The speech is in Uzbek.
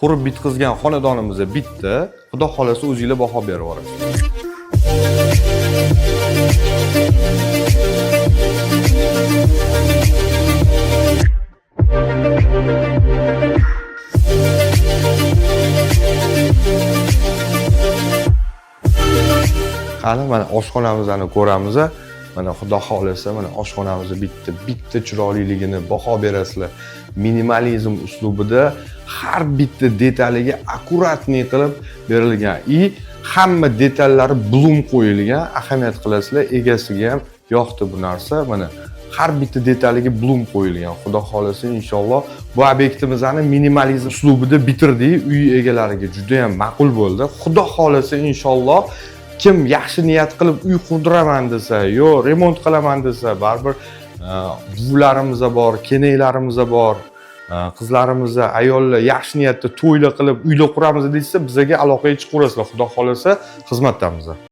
Qurib bitqizgan xonadonimiz bitta. Xudo xohlasa, o'zinglar baho berib yuborasizlar. Qani, mana oshxonamizni ko'ramiz. Mana, xudo xohlasa, mana oshxonamizni bitta bitta chiroyliligini baho berasizlar. Minimalizm uslubida har bitta detaliga аккуратный qilib berilgan и hamma detallari Blum qo'yilgan. Ahamiyat qilasizlar, egasiga ham yoqdi bu narsa. Mana har bitta detaliga Blum qo'yilgan. Xudo xohlasa, inshaalloh, bu obyektimizni minimalizm uslubida bitirdik. Uy egalariga juda ham ma'qul bo'ldi. Xudo xohlasa, inshaalloh, kim yaxshi niyat qilib uy qurdiraman desa yo remont qilaman desa, baribir buvilarimiz bor, kelinoylarimiz bor, qizlarimiz, ayollar yaxshi niyatda to'ylar qilib, uylar quramiz desa, bizaga aloqaga chiqaverasizlar. Xudo xohlasa, xizmatdamiz.